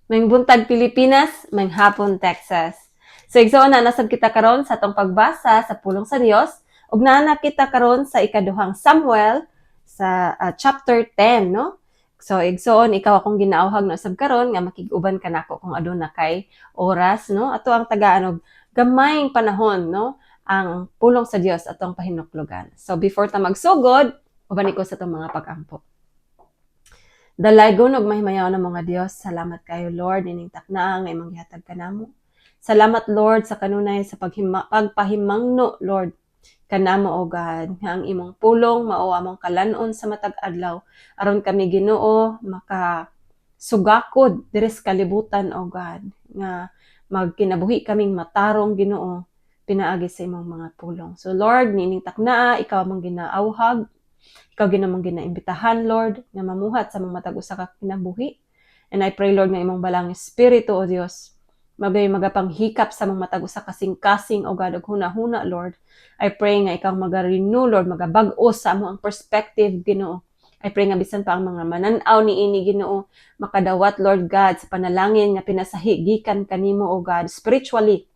Maayong buntag, Pilipinas, maayong hapon, Texas. So igsoon, naa na sab kita karon sa atong pagbasa sa pulong sa Dios ug naa na kita karon sa ikaduhang Samuel sa chapter 10, no? So igsoon, ikaw akong ginaawhag na usab karon nga makig-uban ka nako kung aduna kay oras, no? Ato ang tagaan og gamayng panahon, no? Ang pulong sa Dios atong pahinuklogan. So before ta magsugod, uban ko sa atong mga pag-ampo. Dalaygon ug mahimayaon nga Dios, salamat kayo, Lord, ining taknaa nga imong gihatag kanamo. Salamat, Lord, sa kanunay sa pagpahimangno, Lord, kanamo, O God, nga ang imong pulong mao among kalan-on sa matag adlaw aron kami, Ginoo, maka sugakod diri sa kalibutan, O God, nga magkinabuhi kaming matarong, Ginoo, pinaagi sa imong mga pulong. So Lord, niining taknaa, ikaw among ginaawhag, ikaw among ginaimbitahan, Lord, nga mamuhat sa among matag usa ka kinabuhi. And I pray, Lord, nga imong Balaang Espiritu, O Dios, magay magapanghikap sa among matag usa kasing-kasing, O God, ug huna-huna, Lord. I pray nga ikaw maga-renew, Lord, magabag-o sa among perspective, Ginoo. I pray nga bisan pa ang mga manan-aw niini, Ginoo, makadawat, Lord God, sa panalangin nga pinasahi gikan kanimo, O God, spiritually,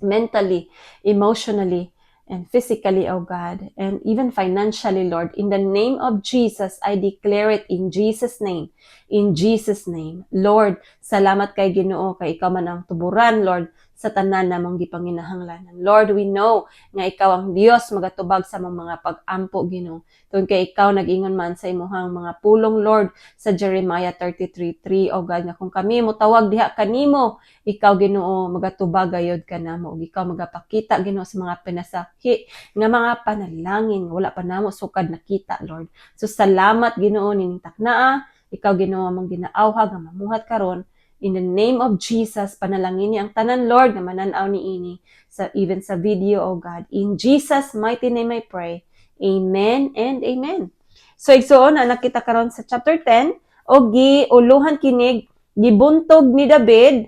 mentally, emotionally, and physically, O God, and even financially, Lord. In the name of Jesus, I declare it in Jesus' name. In Jesus' name. Lord, salamat kay Ginoo, kay ikaw man ang tuburan, Lord, sa tanan namong gipanginahanglanan. Lord, we know nga ikaw ang Dios magatubag sa among mga pag-ampo, Ginoo. Tungod kay ikaw nag-ingon man sa imuhang mga pulong, Lord, sa Jeremiah 33:3, O God, nga kung kami motawag diha kanimo, ikaw, Ginoo, magatubag gayod kanamo ug ikaw magapakita, Ginoo, sa mga pinasahi nga mga panalangin wala pa namo sukad nakita, Lord. So salamat, Ginoo, nining taknaa, ikaw, Ginoo, among ginaawhag nga mamuhat karon. In the name of Jesus, panalangini ang tanan, Lord, nga manan-aw niini sa even sa video, O God. In Jesus' mighty name I pray. Amen and amen. So igsuon, naa na kita karon sa chapter 10 og giuluhan kinig "Gibuntog ni David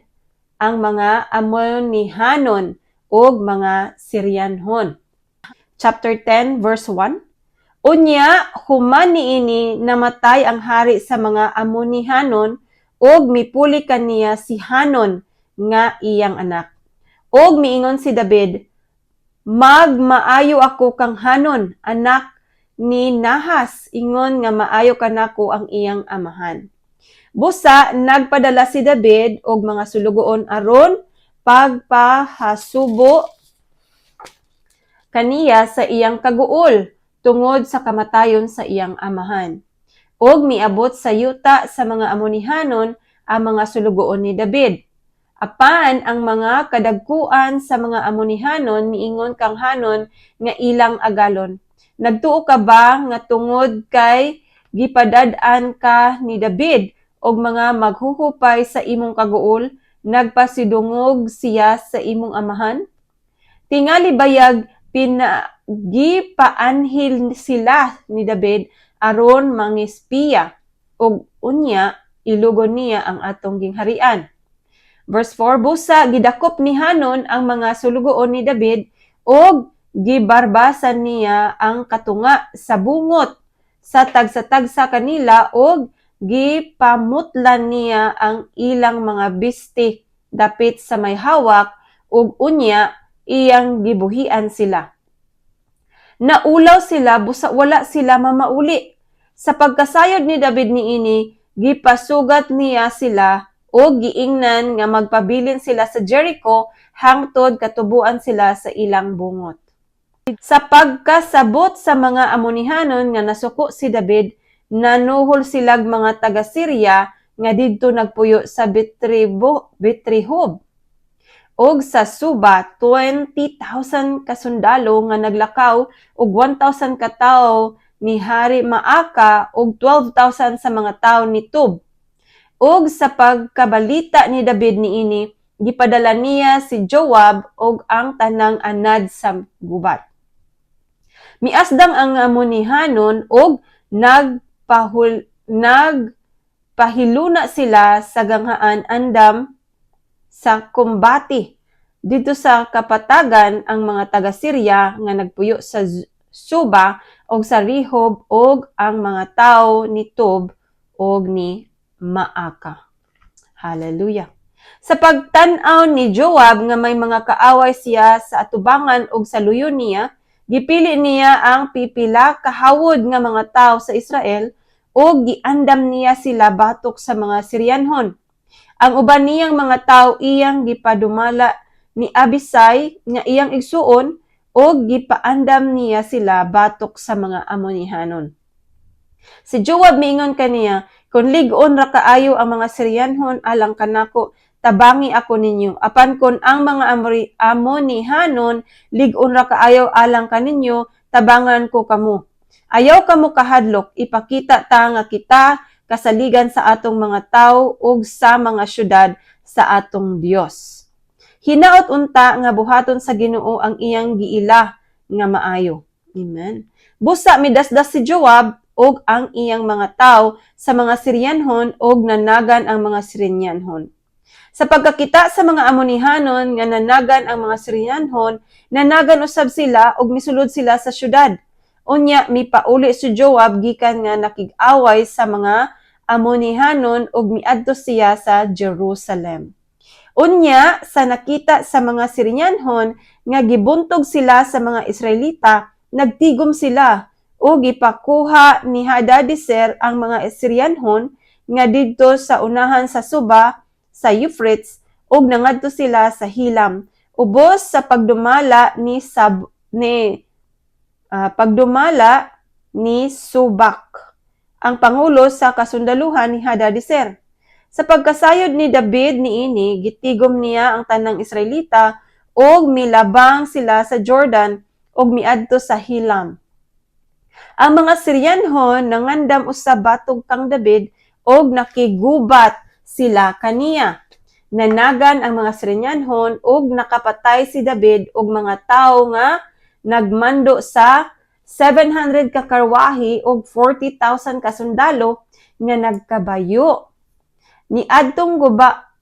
ang mga Amonihanon ug mga Syrianhon." Chapter 10 verse 1. Unya human niini, namatay ang hari sa mga Amonihanon ug mipuli kaniya si Hanon nga iyang anak. Ug miingon si David, "Magmaayo ako kang Hanon, anak ni Nahas, ingon nga maayo kanako ang iyang amahan." Busa nagpadala si David og mga sulugoon aron pagpahasubo kaniya sa iyang kaguol tungod sa kamatayon sa iyang amahan. Ug miabot sa yuta sa mga Amonihanon ang mga sulugoon ni David. Apan ang mga kadagkuan sa mga Amonihanon miingon kang Hanon nga ilang agalon, "Nagtuo ka ba nga tungod kay gipadad-an ka ni David og mga maghuhupay sa imong kaguol, nagpasidungog siya sa imong amahan? Tingali bayag pinagipaanhil sila ni David aron mangispiya ug unya ilugon niya ang atong gingharian." Verse 4, busa gidakop ni Hanon ang mga sulugoon ni David ug gibarbasan niya ang katunga sa bungot sa tagsa-tagsa kanila ug gipamutlan niya ang ilang mga bisti dapit sa may hawak ug unya iyang gibuhian sila. Naulaw sila busa wala sila mamauli. Sa pagkasayod ni David niini, gipasugat niya sila ug giingnan nga magpabilin sila sa Jericho hangtod katubuan sila sa ilang bungot. Sa pagkasabot sa mga Amonihanon nga nasuko si David, nanuhol silag mga taga-Syria nga didto nagpuyo sa Betrihob ug sa Suba, 20,000 ka sundalo nga naglakaw ug 1,000 ka tawo ni Hari Maaca ug 12,000 sa mga tawo ni Tob. Ug sa pagkabalita ni David niini, gipadala niya si Joab ug ang tanang anad sa gubat. Miasdang ang Amonihanon ug nagpahiluna sila sa ganghaan andam sa kumbate. Didto sa kapatagan ang mga taga-Syria nga nagpuyo sa Suba ug sa Rehob ug ang mga tawo ni Tob ug ni Maaca. Hallelujah. Sa pagtan-aw ni Joab nga may mga kaaway siya sa atubangan ug sa luyo niya, gipili niya ang pipila kahawod nga mga tawo sa Israel ug giandam niya sila batok sa mga Syrianhon. Ang uban niyang mga tawo iyang gipadumala ni Abisai nga iyang igsuon ug gipaandam niya sila batok sa mga Amonihanon. Si Joab miingon kaniya, "Kung lig-on ra kaayo ang mga Syrianhon alang kanako, tabangi ako ninyo. Apan kon ang mga Amonihanon lig-on ra kaayo alang kaninyo, tabangan ko kamo. Ayaw kamo kahadlok, ipakita ta nga kita kasaligan sa atong mga tawo ug sa mga syudad sa atong Dios. Hinaot unta nga buhaton sa Ginoo ang iyang giila nga maayo." Amen. Busa midasdas si Joab ug ang iyang mga tawo sa mga Syrianhon ug nanagan ang mga Syrianhon. Sa pagkakita sa mga Amonihanon nga nanagan ang mga Syrianhon, nanagan usab sila ug misulod sila sa syudad. Unya mipauli si Joab gikan nga nakig-away sa mga Amonihanon ug miadto siya sa Jerusalem. Unya sa nakita sa mga Syrianhon nga gibuntog sila sa mga Israelita, nagtigom sila ug gipakuha ni Hadadezer ang mga Syrianhon nga didto sa unahan sa suba sa Euphrates ug nangadto sila sa Hilam ubos sa pagdumala ni Sobak, ang pangulo sa kasundaluhan ni Hadadezer. Sa pagkasayod ni David niini, gitigom niya ang tanang Israelita ug milabang sila sa Jordan ug miadto sa Hilam. Ang mga Syrianhon nangandam usab batok kang David ug nakigubat sila kaniya. Nanagan ang mga Syrianhon ug nakapatay si David og mga tawo nga nagmando sa 700 ka karwahe ug 40,000 ka sundalo nga nagkabayo. Niadtong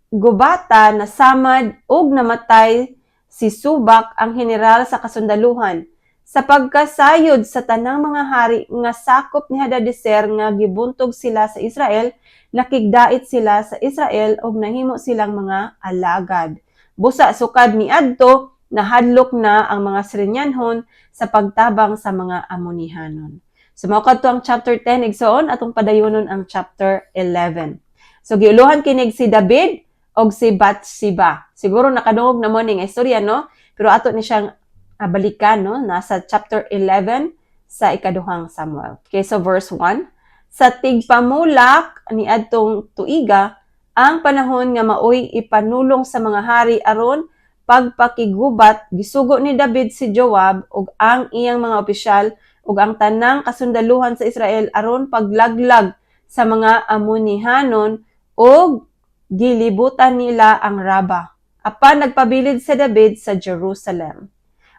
gubata, nasamad ug namatay si Sobak, ang general sa kasundaluhan. Sa pagkasayod sa tanang mga hari nga sakop ni Hadadezer nga gibuntog sila sa Israel, nakigdait sila sa Israel ug nahimo silang mga alagad. Busa sukad niadto, nahadlok na ang mga Syrianhon sa pagtabang sa mga Amonihanon. So mao kadto ang chapter 10, igsoon. Atong padayonon ang chapter 11. So giuluhan kinig si David og si Bathsheba. Siguro nakadungog na mo ni nga istorya, no? Pero ato ni siyang balikan, no? Nasa chapter 11 sa Ikaduhang Samuel. Okay, so verse 1. Sa tigpamulak ni adtong tuiga, ang panahon nga maoy ipanulong sa mga hari aron pagpakigubat, gisugo ni David si Joab ug ang iyang mga opisyal ug ang tanang kasundaluhan sa Israel aron paglaglag sa mga Amonihanon ug gilibutan nila ang Raba. Apan nagpabilid si David sa Jerusalem.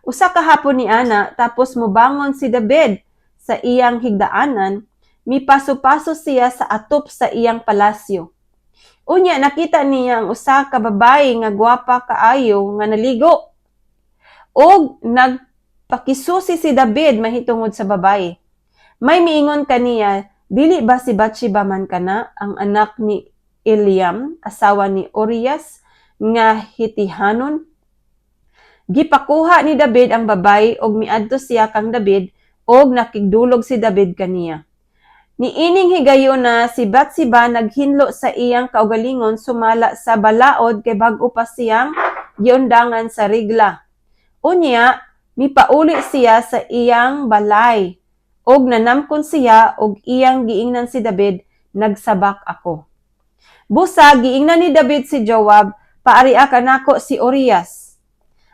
Usa ka hapon ni ana, tapos mobangon si David sa iyang higdaanan, mipaso-paso siya sa atop sa iyang palasyo. Unya nakita niya ang usa ka babayi nga gwapa kaayo nga naligo. Og nagpakisusi si David mahitungod sa babayi. May miingon kaniya, "Dili ba si Bathsheba man kana, ang anak ni Eliam, asawa ni Urias nga Hitihanon?" Gipakuha ni David ang babayi ug miadto siya kang David ug nakigdulog si David kaniya. Niining higayuna, si Bathsheba naghinlo sa iyang kaugalingon sumala sa balaod kay bag-o pa siyang giundangan sa regla. Unya mipauli siya sa iyang balay ug nanamkon siya ug iyang giingnan si David, "Nagsabak ako." Busa giingnan ni David si Joab, "Paaria kanako si Urias,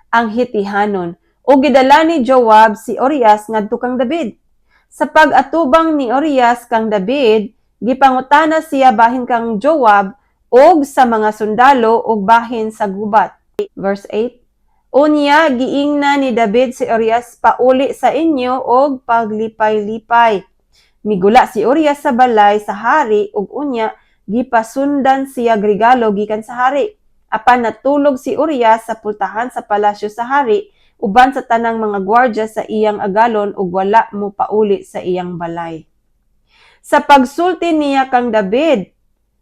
ang Hitihanon." Ug gidala ni Joab si Urias ngadto kang David. Sa pag-atubang ni Urias kang David, gipangutana siya bahin kang Joab ug sa mga sundalo ug bahin sa gubat. Verse 8. Unya giingnan ni David si Urias, "Pauli sa inyo og paglipay-lipay." Migula si Urias sa balay sa hari ug unya gipasundan siya regalo gikan sa hari. Apan natulog si Urias sa pultahan sa palasyo sa hari uban sa tanang mga gwardya sa iyang agalon ug wala mo pauli sa iyang balay. Sa pagsulti niya kang David,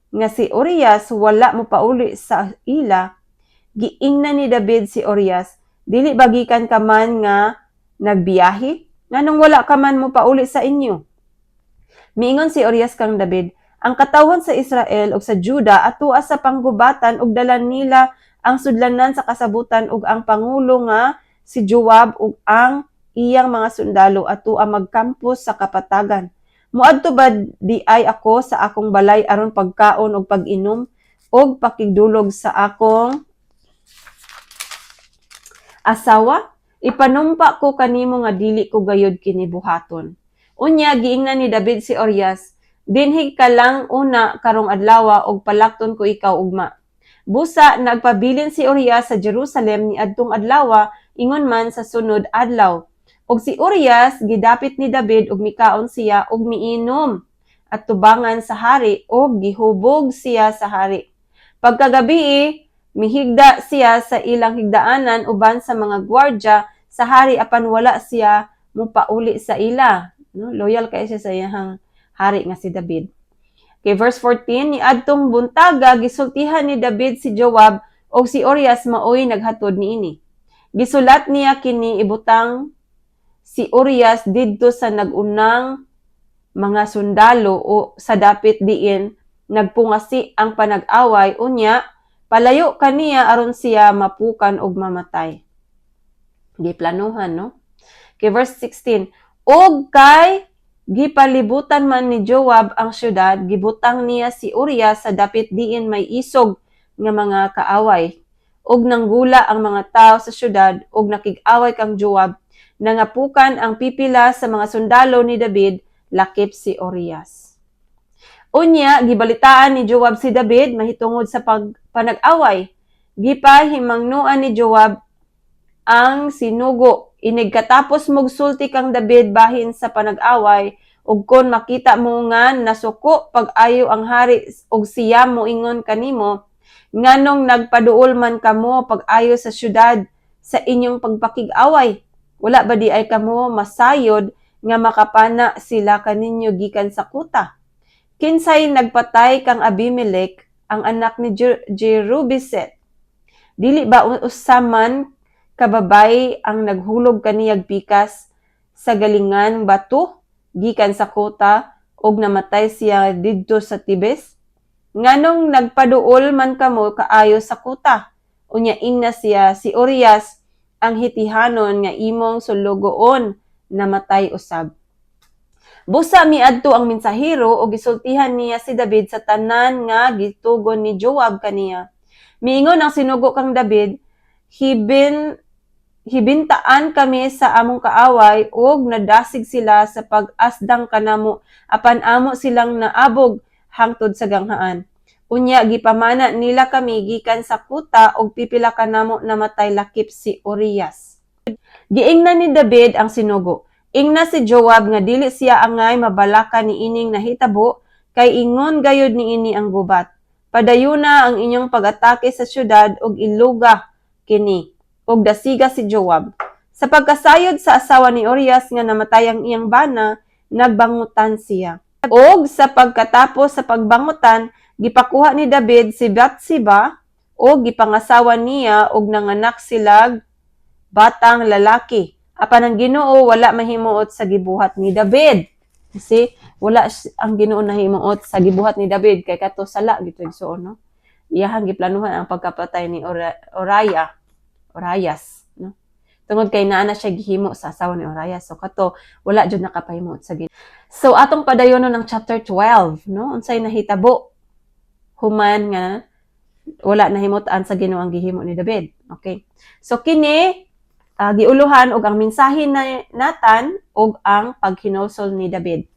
nga si Urias wala mopauli sa ila, giingnan ni David si Urias, "Dili ba gikan ka man nga nagbiyahe? Nganong wala ka man mopauli sa inyo?" Miingon si Urias kang David, "Ang katawhan sa Israel ug sa Juda atua sa panggubatan ug dala nila ang sudlanan sa kasabutan, ug ang pangulo nga si Joab ug ang iyang mga sundalo atua magkampo sa kapatagan. Muadto ba diay ako sa akong balay aron pagkaon ug pag-inom ug pakigdulog sa akong asawa? Ipanumpa ko kanimo nga dili ko gayud kini buhaton." Unya giingnan ni David si Orias, "Dinhig ka lang una karong adlawa ug palakton ko ikaw ugma." Busa nagpabilin si Urias sa Jerusalem niadtong adlawa ingon man sa sunod adlaw. Ug si Urias gidapit ni David ug mikaon siya ug miinom at tubangan sa hari ug gihubog siya sa hari. Pagkagabii, mihigda siya sa ilang higdaanan uban sa mga gwardya sa hari, apan wala siya mopauli sa ila. No? Loyal kay siya sa iyang hari nga si David. Kay verse 14, niadtong buntaga gisultihan ni David si Joab ug si Urias maoy naghatod niini. Gisulat niya kini, "Ibutang si Urias didto sa nag-unang mga sundalo o sa dapit diin nagpungasi ang panag-away, unya palayo kaniya aron siya mapukan og mamatay." Giplanuhan, no? Kay verse 16, ug kay gipalibutan man ni Joab ang syudad, gibutang niya si Urias sa dapit diin may isog nga mga kaaway. Ug nanggula ang mga tao sa syudad ug nakig-away kang Joab. Nangapukan ang pipila sa mga sundalo ni David, lakip si Urias. Unya gibalitaan ni Joab si David mahitungod sa panag-away. Gipahimangnoan ni Joab ang sinugo, "Inig katapos mogsulti kang David bahin sa panag-away, ug kon makita mo nga nasuko pag-ayo ang hari ug siya moingon kanimo, 'Nganong nagpaduol man kamo pag-ayo sa syudad sa inyong pagpakig-away? Wala ba diay kamo masayod nga makapana sila kaninyo gikan sa kuta? Kinsay nagpatay kang Abimelech, ang anak ni Jerubiset? Dili ba usa man ka babay ang naghulog kaniyag pikas sa galingan bato gikan sa kota ug namatay siya didto sa Tibes? Nganong nagpaduol man kamo kaayo sa kuta?' Unya ingna siya, 'Si Urias ang Hitihanon nga imong sulugoon namatay usab.'" Busa miadto ang mensahero ug gisultihan niya si David sa tanan nga gitugon ni Joab kaniya. Miingon ang sinugo kang David, "Hibintaan kami sa among kaaway ug nadasig sila sa pag-asdang kanamo, apan amo silang naabog hangtod sa ganghaan. Unya gipamana nila kami gikan sa kuta ug pipila kanamo namatay, lakip si Urias." Giingnan ni David ang sinugo, "Ingna si Joab nga dili siya angay mabalaka niining nahitabo kay ingon gayud niini ang gubat. Padayuna ang inyong pag-atake sa syudad ug iluga kini ug dasiga si Joab." Sa pagkasayod sa asawa ni Urias nga namatay ang iyang bana, nagbangutan siya. Og sa pagkatapos sa pagbangutan, gipakuha ni David si Batseba ug gipangasawa niya ug nanganak silag batang lalaki. Apan ang Ginoo wala mahimuot sa gibuhat ni David. Kasi wala ang Ginoo nahimuot sa gibuhat ni David kay kato sala gito, igsuon, no. Iyahang giplanuhan ang pagkapatay ni Uriah, Urias, no. Tungod kay naa na siya gihimo sa asawa ni Urias. So kato wala jud nakapahimuot sa Ginoo. So atong padayonon ang chapter 12, no. Unsay nahitabo human nga wala nahimutan sa Ginoo ang gihimo ni David? Okay. So kini giuluhan og ang mensahe na Nathan ug ang paghinulsol ni David.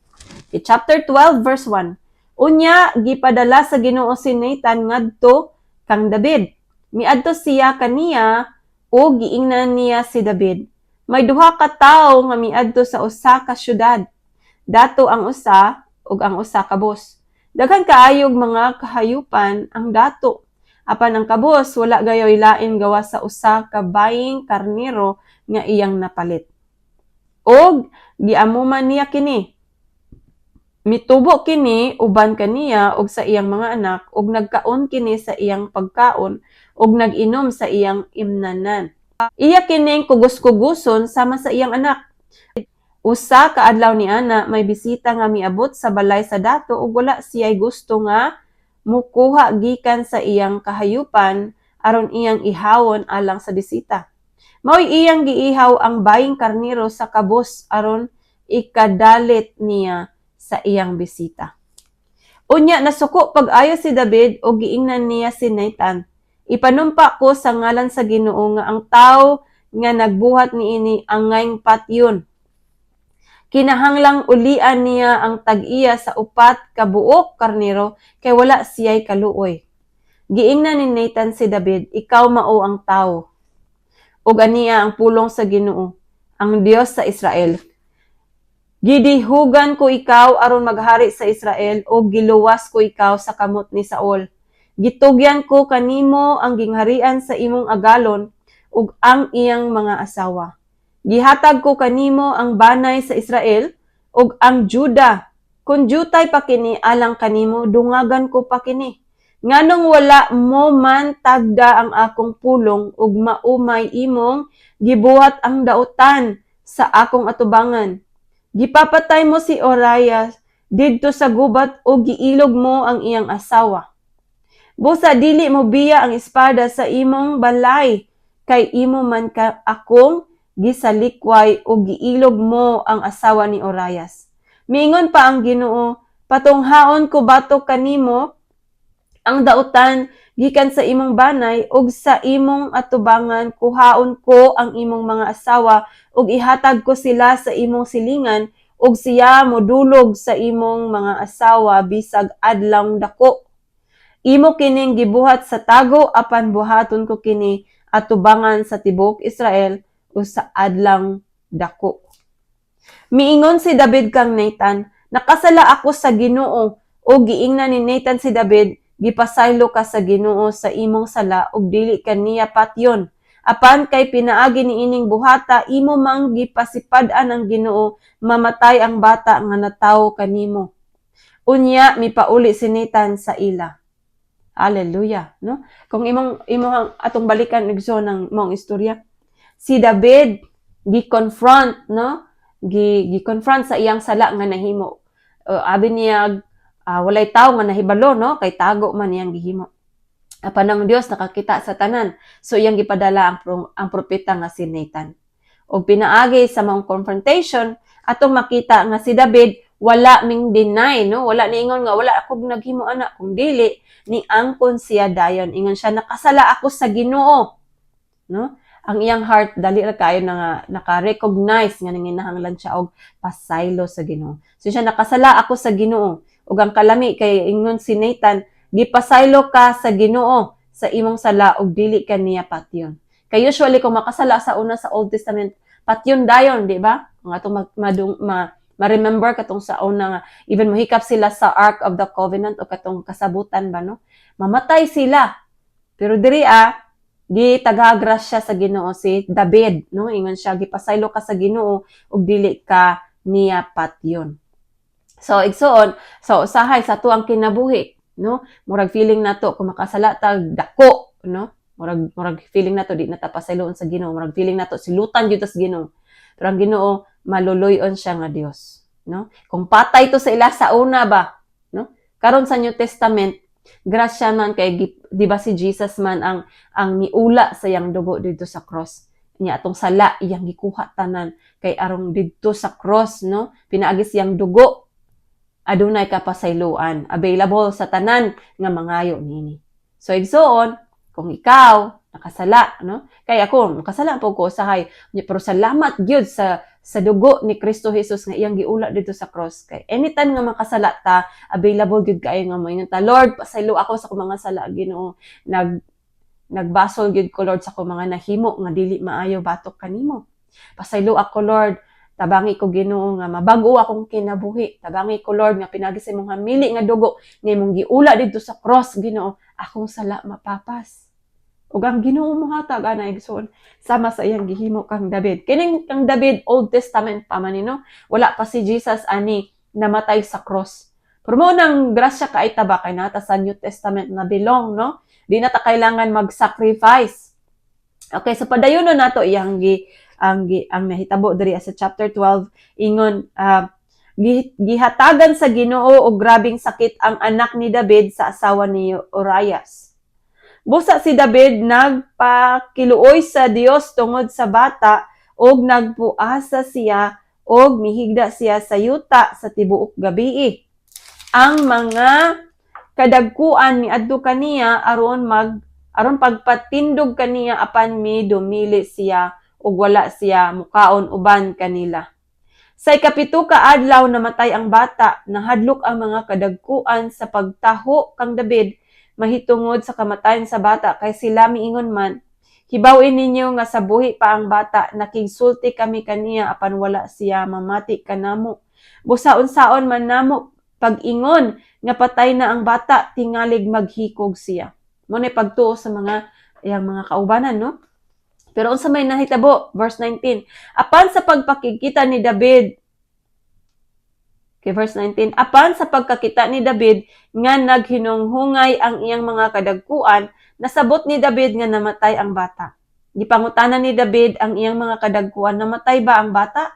Okay, chapter 12 verse 1. Unya gipadala sa Ginoo si Nathan ngadto kang David. Miadto siya kaniya ug giingnan niya si David, "May duha ka tawo nga miadto sa usa ka syudad. Dato ang usa ug ang usa kabus. Daghan kaayog mga kahayupan ang dato. Apan ang kabus wala gayoy lain gawas sa usa ka baying karnero nga iyang napalit. Og giamuman niya kini." Mitubo kini uban kaniya ug sa iyang mga anak ug nagkaon kini sa iyang pagkaon ug nag-inom sa iyang imnanan. Iya kining kugos-kuguson sama sa iyang anak. Usa ka adlaw ni ana, may bisita nga miabot sa balay sa dato ug wala siya'y gusto nga mukuha gikan sa iyang kahayupan aron iyang ihawon alang sa bisita. Mao'y iyang giihaw ang baying karnero sa kabus aron ikadalit niya sa iyang bisita. Unya nasuko pag-ayo si David ug giingnan niya si Nathan, "Ipanumpa ko sa ngalan sa Ginoo nga ang tawo nga nagbuhat niini angayng patyon. Kinahanglang ulian niya ang tag-iya sa upat ka buok karnero kay wala siya'y kaluoy." Giingnan ni Nathan si David, "Ikaw mao ang tawo. Ug ania ang pulong sa Ginoo, ang Dios sa Israel: Gidihugan ko ikaw aron maghari sa Israel ug giluwas ko ikaw sa kamot ni Saul. Gitugyan ko kanimo ang gingharian sa imong agalon ug ang iyang mga asawa. Gihatag ko kanimo ang banay sa Israel ug ang Juda. Kung jutay pa kini alang kanimo, dungagan ko pa kini. Nganong wala mo man tagda ang akong pulong ug maumay imong gibuhat ang dautan sa akong atubangan? Gipapatay mo si Uriah didto sa gubat ug giilog mo ang iyang asawa. Busa dili mo biya ang espada sa imong balay kay imo man ka akong gisalikway ug giilog mo ang asawa ni Urias. Miingon pa ang Ginoo, patunghaon ko batok kanimo ang dautan gikan sa imong banay ug sa imong atubangan kuhaon ko ang imong mga asawa ug ihatag ko sila sa imong silingan ug siya modulog sa imong mga asawa bisag adlawng dako. Imo kining gibuhat sa tago, apan buhaton ko kini atubangan sa tibuok Israel o sa adlawng dako." Miingon si David kang Nathan, "Nakasala ako sa Ginoo." O giingnan ni Nathan si David, "Gipasaylo ka sa Ginoo sa imong sala ug dili ka niya patyon. Apan kay pinaagi niining buhata imo mang gipasipad-an ang Ginoo, mamatay ang bata nga natawo kanimo." Unya mipauli si Nathan sa ila. Hallelujah, no? Kung imong imong atong balikan, igsoon, ng maong istorya. Si David gi-confront, no? Gi-confront sa iyang sala nga nahimo. Abi niya walay tawo nga nahibalo, no, kay tago man iyang gihimo. Apan ang Dios nakakita sa tanan. So iyang gipadala ang propeta nga si Nathan. Og pinaagi sa maong confrontation, atong makita nga si David wala ming deny, no? Wala niingon nga wala ako naghimo ana, kung dili ni angkon siya dayon. Ingon siya, "Nakasala ako sa Ginoo," no? Ang iyang heart dali ra kayo na nga naka-recognize nga nanginahanglan siya og pasaylo sa Ginoo. So siya, "Nakasala ako sa Ginoo." Ug ang kalami kay ingon si Nathan, "Gipasaylo ka sa Ginoo sa imong sala ug dili ka niya patyon." Kay usually kung makasala sa una sa Old Testament, patyon dayon, di ba? Kung atong ma-remember katong sa una nga even mohikap sila sa Ark of the Covenant o katong kasabutan ba, no? Mamatay sila. Pero diri di tagagrasya sa Ginoo si David, no? Ingon siya, "Gipasaylo ka sa Ginoo ug dili ka niya patyon." So igsoon, so usahay sa atuang kinabuhi, no? Murag feeling nato kung makasala ta dako, no? Murag feeling nato di na ta pasayloon sa Ginoo, murag feeling nato silutan gyud ta sa Ginoo. Pero ang Ginoo maluluy-on siya nga Dios, no? Kung patay to sa ila sa una ba, no? Karon sa New Testament, grasya man kay di ba si Jesus man ang miula sa iyang dugo didto sa cross. Nya atong sala iyang gikuha tanan kay arong didto sa cross, no? Pinaagi siyang dugo, adunay kapasayloan available sa tanan nga mangayo nini. So igsoon, kung ikaw nakasala, no? Kay ako makasala po ko usahay, pero salamat gyud sa dugo ni Kristo Jesus nga iyang giula didto sa cross, kay anytime nga makasala ta, available gyud kaayo nga moingon ta, "Lord, pasaylo ako sa akong mga sala, Ginoo. Nagbasol gyud ko, Lord, sa akong mga nahimo nga dili maayo batok kanimo. Pasaylo ako, Lord. Tabangi ko, Ginoo, nga mabago akong kinabuhi. Tabangi ko, Lord, nga pinaagi sa imong hamili nga dugo nga imong giula didto sa cross, Ginoo, akong sala mapapas." Ug ang Ginoo mohatag ana, igsoon, sama sa iyang gihimo kang David. Kining kang David, Old Testament pa man ni, no? Wala pa si Jesus ani. Namatay sa cross. Pero mao nang grasya kay ta ba, kay naa ta sa New Testament na belong, no? Di na ta kailangan mag-sacrifice. Okay, so padayon na nato iyang gi ang gi, ang nahitabo diri sa chapter 12. Ingon, gihatagan sa Ginoo og grabeng sakit ang anak ni David sa asawa ni Urias. Busa si David nagpakiluoy sa Dios tungod sa bata og nagpuasa siya og mihigda siya sa yuta sa tibuok gabii. Ang mga kadagkuan miadto kaniya aron pagpatindog kaniya, apan midumili siya ug wala siya mukaon uban kanila. Sa ikapito ka adlaw, namatay ang bata. Nahadlok ang mga kadagkuan sa pagtaho kang David mahitungod sa kamatayon sa bata, kay sila miingon man, "Hibaw-i ninyo nga sa buhi pa ang bata, nakigsulti kami kaniya apan wala siya mamati kanamo. Busa unsaon man namo pag-ingon nga patay na ang bata, tingalig maghikog siya." Mao na pagtuo sa mga iyang mga kaubanan, no? Pero unsa may nahitabo? Verse 19. Apan sa pagpakikita ni David. Okay, verse 19. Apan sa pagkakita ni David nga naghinunghungay ang iyang mga kadagkuan, nasabot ni David nga namatay ang bata. Gipangutana ni David ang iyang mga kadagkuan, "Namatay ba ang bata?"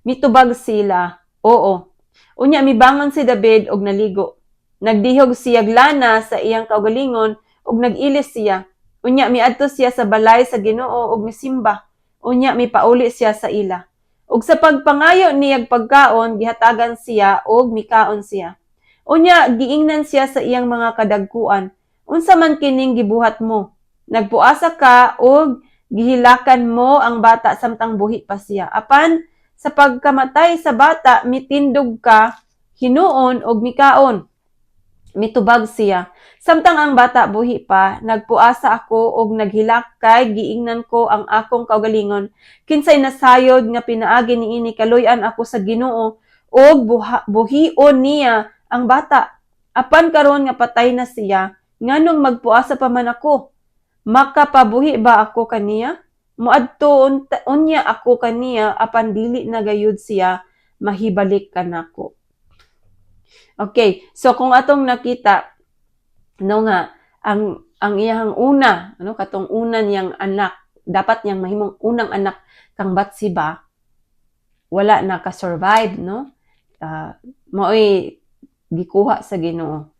Mitubag sila, "Oo." Unya mibangon si David og naligo. Nagdihog siya lana sa iyang kaugalingon ug nag-ilis siya. Unya miadto siya sa balay sa Ginoo ug misimba. Unya mipauli siya sa ila. Ug sa pagpangayo niyag pagkaon, gihatagan siya og mikaon siya. Unya giingnan siya sa iyang mga kadagkuan, "Unsa man kining gibuhat mo? Nagpuasa ka ug gihilakan mo ang bata samtang buhi pa siya. Apan sa pagkamatay sa bata, mitindog ka hinuon og mikaon." Mitubag siya, "Samtang ang bata buhi pa, nagpuasa ako og naghilak kay giingnan ko ang akong kaugalingon, kinsay nasayod nga pinaagi niini kaluy-an ako sa Ginoo og buhion niya ang bata. Apan karon nga patay na siya, nganong magpuasa pa man ako? Makapabuhi ba ako kaniya? Moadto unya ako kaniya, apan dili na gayud siya mahibalik kanako." Okay, so kung atong nakita, no, nga ang iyang una, ano, katong una niyang anak, dapat niyang mahimong unang anak kang Batseba, wala na ka-survive, no? Maoy gikuha sa Ginoo,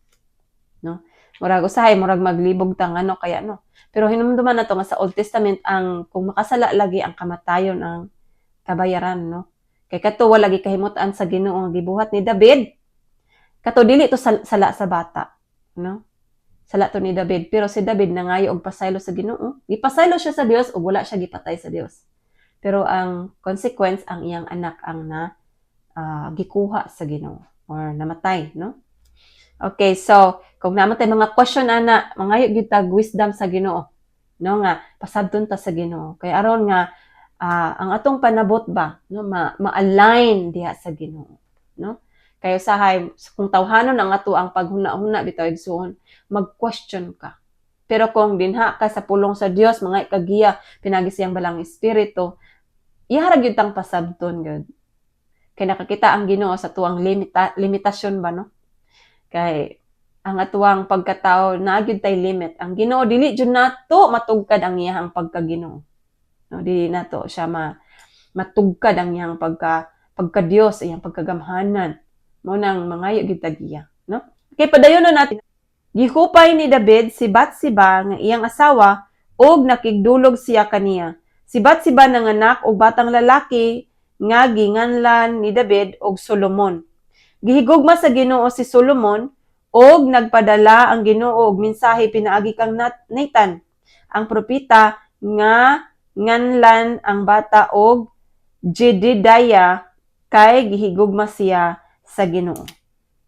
no? Murag usahay murag maglibog ta ngano kaya, no? Pero hinumduman nato nga sa Old Testament, ang kung makasala lagi, ang kamatayon ang kabayaran, no? Kay kato wala gikahimut-an sa Ginoo nga gibuhat ni David. Kato dili to sala sa bata, no? Sala to ni David, pero si David nangayo og pasaylo sa Ginoo. Gipasaylo siya sa Dios ug wala siya gipatay sa Dios. Pero ang consequence, ang iyang anak ang na gikuha sa Ginoo or namatay, no? Okay, so kung naa man tay mga question ana, mangayo gyud tag wisdom sa Ginoo. No, nga pasabton ta sa Ginoo. Kay aron nga ang atong panabot ba, no, ma-align diha sa Ginoo, no? Kay usahay kung tawhanon ang ato ang paghuna-huna bitaw, igsuon, mag-question ka. Pero kung dinha ka sa pulong sa Dios, mga ikagiya pinagi siyang Balaang Espiritu, iya ra gyud tang pasabton gyud. Kay nakakita ang Ginoo sa tuang limitasyon ba, no? Kay ang atuang pagkatao naa gyud tay limit. Ang Ginoo, dili jud nato matugkad ang iyang pagka-Ginoo. No, dili nato siya matugkad ang iyang pagka Dios, iyang pagkagamhanan. Mao nang mangayo gyud tag iya, no? Kay padayon na natin. Gihupay ni David si Batseba nga iyang asawa ug nakigdulog siya kaniya. Si Batseba nanganak og batang lalaki nga ginganlan ni David og Solomon. Gihigugma sa Ginoo si Solomon ug nagpadala ang Ginoo og mensahe pinaagi kang Nathan, ang propeta, nga nganlan ang bata og Jedediah kay gihigugma siya sa Ginoo.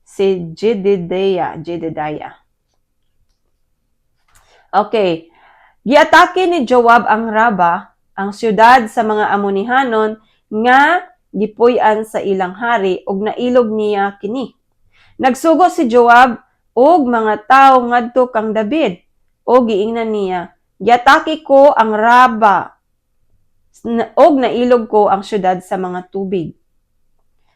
Si Jedediah, Jedediah. Okay. Giatake ni Joab ang Raba, ang siyudad sa mga Amonihanon nga gipuy-an sa ilang hari, ug nailog niya kini. Nagsugo si Joab og mga tawo ngadto kang David ug giingnan niya, "Giatake ko ang Raba ug nailog ko ang siyudad sa mga tubig.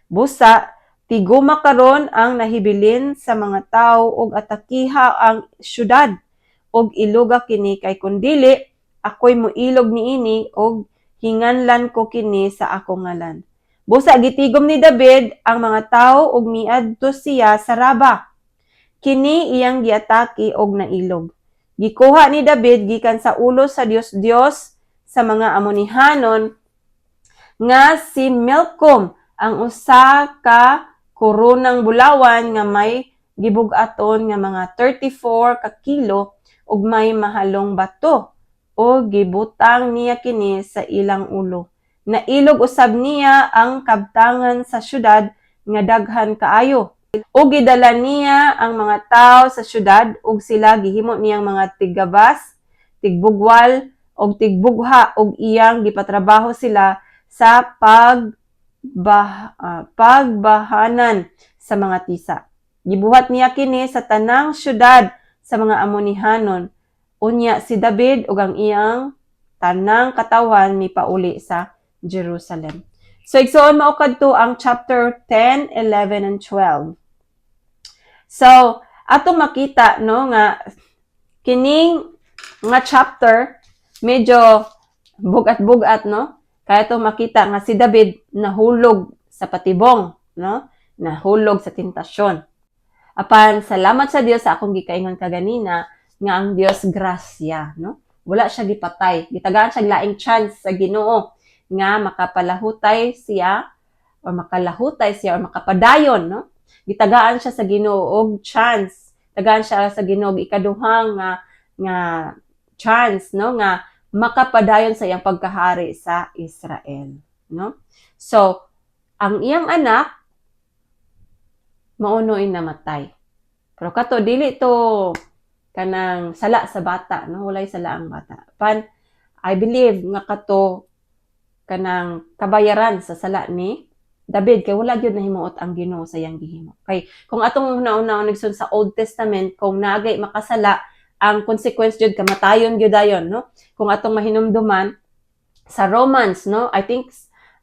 Busa, Tiguma karon ang nahibilin sa mga tawo ug atakiha ang syudad ug iloga kini, kay kun dili, ako'y moilog niini ug hinganlan ko kini sa akong ngalan." Busa gitigom ni David ang mga tawo ug miadto siya sa Raba. Kini iyang giatake og nailog. Gikuha ni David gikan sa ulo sa dios-dios sa mga Amonihanon nga si Milcom ang usa ka koronang bulawan nga may gibug-aton nga mga 34 ka kilo ug may mahalong bato, ug gibutang niya kini sa ilang ulo. Nailog usab niya ang kabtangan sa syudad nga daghan kaayo. Ug gidala niya ang mga tawo sa syudad ug sila gihimo niyang mga tiggabas, tigbugwal ug tigbugha, ug iyang gipatrabaho sila sa pagbahanan sa mga tisa. Gibuhat niya kini sa tanang syudad sa mga Amonihanon. Unya si David ug ang iyang tanang katawhan mipauli sa Jerusalem. So igsoon, mao kadto ang chapter 10, 11 and 12. So atong makita, no, nga kining nga chapter medyo bugat-bugat, no? Kaya atong makita nga si David nahulog sa patibong, no? Nahulog sa tentasyon. Apan salamat sa Dios sa akong gikaingon kaganina nga ang Dios grasya, no? Wala siya gipatay. Gitagaan siya laing chance sa Ginoo nga makapalahutay siya or makalahutay siya or makapadayon, no? Gitagaan siya sa Ginoo og chance. Tagaan siya sa Ginoo og ikaduhang nga chance, no, nga makapadayon sa iyang pagkahari sa Israel, no? So, ang iyang anak mao no'y namatay. Pero kato dili to kanang sala sa bata, no? Walay sala ang bata. Pan I believe nga kato kanang kabayaran sa sala ni David kay wala gyud nahimuot ang Ginoo sa iyang gihimo. Kay kung atong una-una nagsun sa Old Testament, kung nagay makasala, ang consequence jud kamatayon gyud dayon, no? Kung atong mahinumduman sa Romans, no? I think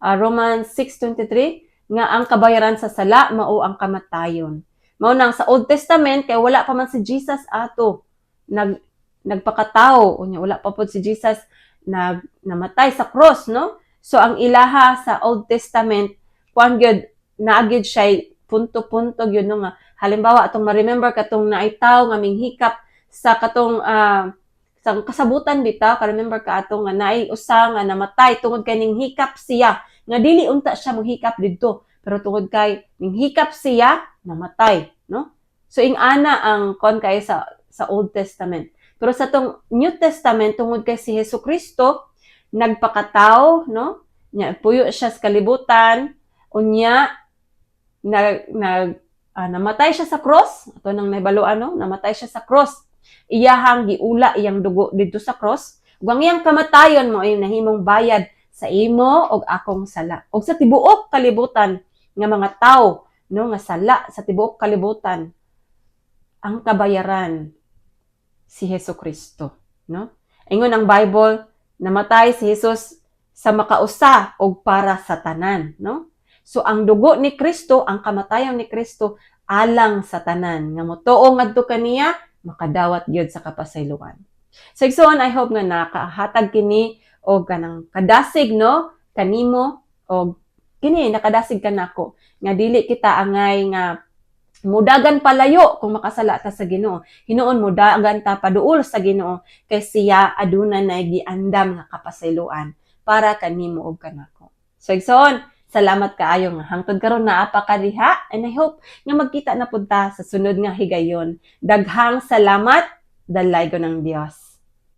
Romans 6:23 nga ang kabayaran sa sala mao ang kamatayon. Mao nang sa Old Testament, kay wala pa man si Jesus ato nagpakatao, unya wala pa pod si Jesus namatay sa cross, no? So ang ilaha sa Old Testament, kuan gyud, naa gyud siya punto-punto gyud, no, nga halimbawa atong ma-remember katong naay tawo nga minghikap sa katong sa kasabutan bitaw. Ka-remember ka ato nga naay usa nga namatay tungod kay ninghikap siya nga dili unta siya mohikap didto, pero tungod kay ninghikap siya, namatay, no? So ing-ana ang kon kay sa Old Testament. Pero sa tong New Testament, tungod kay si Hesus Kristo nagpakatao, no, nya puyo siya sa kalibutan, unya nag nag namatay siya sa cross. Ato nang nahibaluan, no, namatay siya sa cross, iyahang giula iyang dugo didto sa cross, ug ang iyang kamatayon mao ay nahimong bayad sa imo og akong sala ug sa tibuok kalibutan nga mga tawo, no, nga sala sa tibuok kalibutan. Ang kabayaran si Hesus Kristo, no? Ingon ang Bible, namatay si Jesus sa makausa og para sa tanan, no? So ang dugo ni Kristo, ang kamatayon ni Kristo alang sa tanan nga motuo ngadto kaniya, makadawat gyud sa kapasayloan. So igsoon, I hope nga nakahatag kini og kanang kadasig, no, kanimo, og kini nakadasig kanako nga dili kita angay nga mudagan palayo kung makasala ta sa Ginoo. Hinuon mudagan ta paduol sa Ginoo kay siya aduna nay giandam nga kapasayloan para kanimo ug kanako. So igsoon, salamat kaayo nga hangtod karon naa pa ka diha, and I hope nga magkita na pud ta sa sunod nga higayon. Daghang salamat, dalaygon ng Dios.